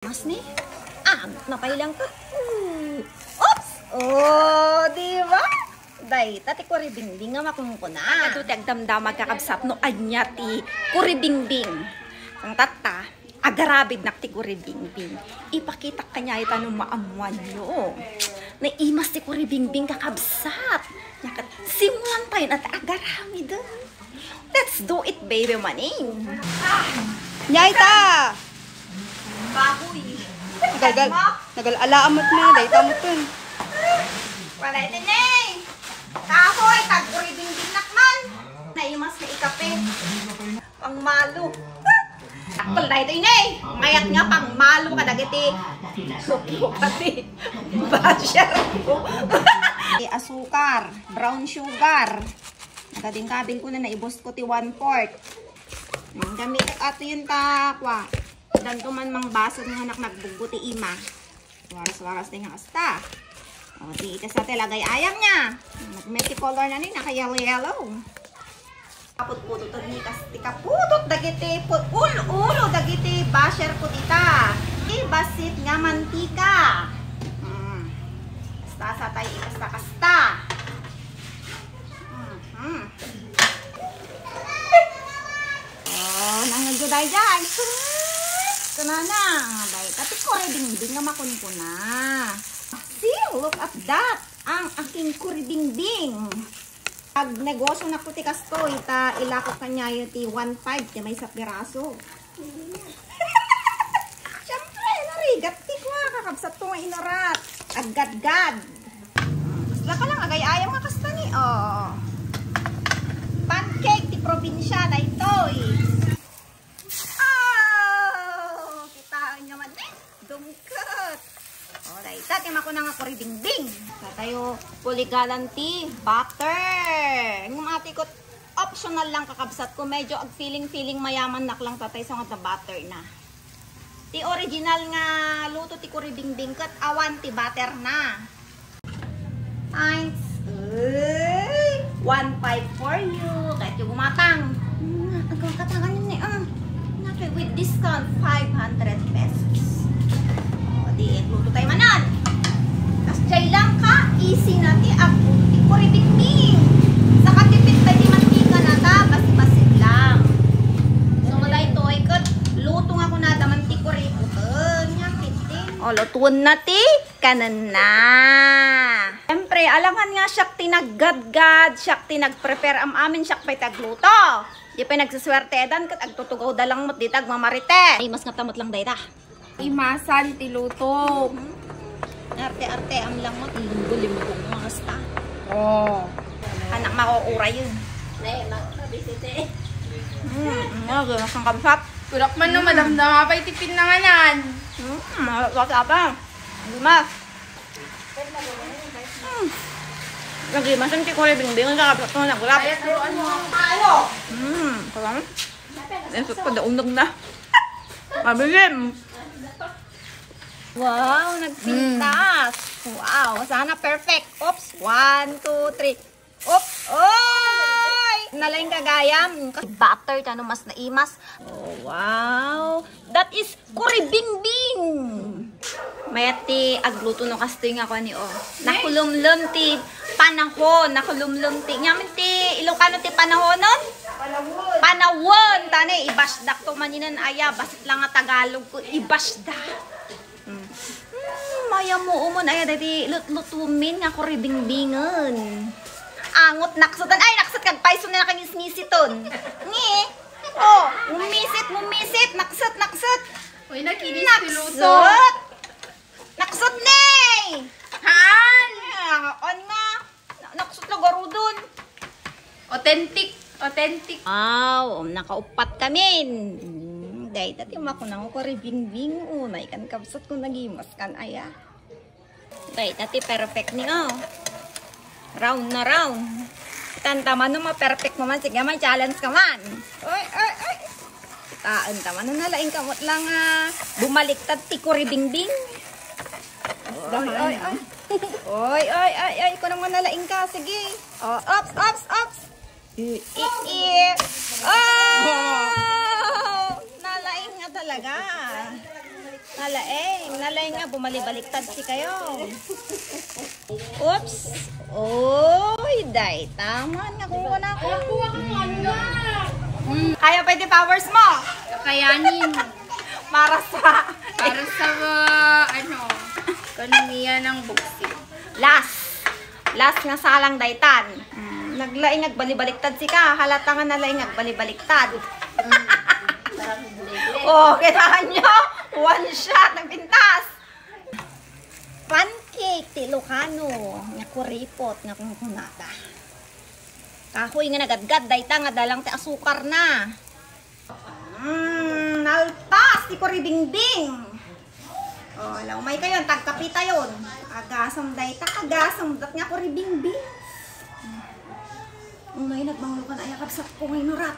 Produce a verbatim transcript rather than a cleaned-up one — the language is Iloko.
Mas ni? Ah, napailang ka? Hmm. Oops! Oh, di ba? Dayta ti kuribingbing nga makunkuna. Adu ti agdamdamag, kakabsat, no ania ti kuribingbing. Ang tatta, agarabidnak ti kuribingbing. Ipakitak kaniayo ta no maammuanyo. Naimas ti kuribingbing, kakabsat. Nia ket, simulan tayo na ti agaramiden. Let's do it, baby maning. Nia ita! Baboy. Nagal-, nagal-alaam met na, dayta met ken. Wala iti ni. Kahoy, tagkuribingbingnak man. Naimas na ikape. Pangmalo. Dakkel daytoy ni. Mayat nga pangmalo kadagiti suplupati. Basher ko. Ti asukar, brown sugar. Nagadinkabin ko na, naibos ko ti one-fourth. Hmm, gamit ak ato yun ta, kwa. Danto man mangbasol nga anak, nagbuggo ti ima. Waras-waras din nga kasta. O, ti ikasta ti lagay ayam niya. Nagmeti color na ni, naka-yellow-yellow. Kaputputotan ni kas-, ti kaputot dagiti pu-, ul-ulo dagiti basher ko dita. Ti bassit nga mantika. Mm. Kasta sa tayo ikasta-kasta. Mhm. Oh, nangagyo daydiay. Kunana, dayta ti kuribingbing nga makunkuna. See, look at that. Ang aking kuribingbing. Ag negosyo na ko ti kastoy, ta ilako kaniayo ti one five ti maysa piraso. Siyempre, narigat ti kua, kakabsat ko nga inurat. Aggadgad. Kasla ka lang, agay-ayam nga kasta ni, oh. Pancake ti probinsya, daytoy. Oh, kitaen nga man, eh. Dungkot. Oh, dayta ti makuna nga kuribingbing. Datayo, kuligalan ti butter. Ngem ati ko, optional lang, kakabsat ko. Medyo ag-feeling-feeling mayamannak lang tatay, so nga ta butter na. Ti original nga luto ti kuribingbing ket awan ti butter na. Thanks. Uy, one five for you. Kahit yung gumatang. Hmm, ang katakan yun eh, ah. Naki with discount, five hundred pesos. O, di, luto tayo manan. Tas jay lang ka, easy na ti agluto ti kuribingbing. Sa katipid tayo ti mantika na ta, basi-basi lang. So, daytoy ket luto nga kunada man ti kuriputen, nga kitin. O, lutuan na ti kanana. Siyempre, alangan nga siak ti naggadgad, siak ti nagprepare am-amin, siak pay ti agluto. Di pay nagsuswertedan ket agtutugaw da lang met dita agmamarites. Ay, mas nga tamot lang dayta. Imasan ti luto. Arte-arte am lang met, limbo-limbo nga kasta. Oh. Anak, makukuray yun. Ne, ma-, mabisite. Hmm, ano, mas ang kamsat. Kurak man no, madamdama pay ti pinanganan. Hmm, mas apa. Mas. Hmm. Lagi, masam ti kuribingbing, kakabsat ko na gulap. Kaya turuan mo ang tayo. Hmm, kalam? Isip ko, daunag na. Mabilim. Wow, nagpintas. Wow, sana perfect. Oops, one, two, three. Oops, oy! Nalaing ka gayam. Butter, kano mas naimas. Oh, wow. That is kuribingbing. Mayat ti agluto no kastoy nga kuan ni, oh. Nakulumlum ti panahon, nakulumlum ti, ngamin ti Ilocano ti panahonon? Panawon. Panawon, tani, ibasdak to maninen aya, basit lang nga Tagalog ko, ibasda. Mm. Mm, maya mo umon, aya, dati lutlutumin nga kuribingbingen. Angot naksutan, ay, naksut kag payso na nakangis-ngisiton. Ngi. Oh, mumisit, mumisit, naksut, naksut. Uy, nakinis ti luto. Naksut! Naksut ni! Haan! Ah, on nga. Na-, naksut la garudon. Authentic, authentic. Wow, nakaupat kami. Hmm, dayta ti makuna nga kuribingbing. Unay kan kabsat ko nagimas kan aya. Dayta ti perfect ni, oh. Round na round. Tanta man no ma-perfect mo man, sige man, challenge ka man. Oy, oy, oy. Taen ta man, nalaing kamot lang, ah, bumaliktad ti kuribingbing. Oy, oy, oy. Oy, oy, oy, oy, kunam nga nalaing ka, sige. Oh, ops, ops, ops. I, i, i. Oh! Nalaing nga talaga. Nalaeng, nalaeng nga bumalibaliktad sikayo. Oops. Oy, dayta man nga kukuha na ako. Mm, kaya pwede powers mo. Kakayanin. Para sa Para sa, uh, ano, ekonomiya ng boxing. Last. Last nga salang daytan. Mm, naglaing agbalibaliktad sika. Halata nga nalaing agbalibaliktad. Oh, kitahan nyo? One shot, nagpintas. Pancake ti Ilocano nga kuripot nga kunkunada. Kahoy nga nagadgad, dayta nga dalang ti asukar na. Mm, nalpas ti kuribingbing. Oh, ala, umay kayon, tagkape tayon. Agasem dayta, agasem dat nga kuribingbing. Umay, nagmanglo ka na, aya kabsat ko ngay nurat.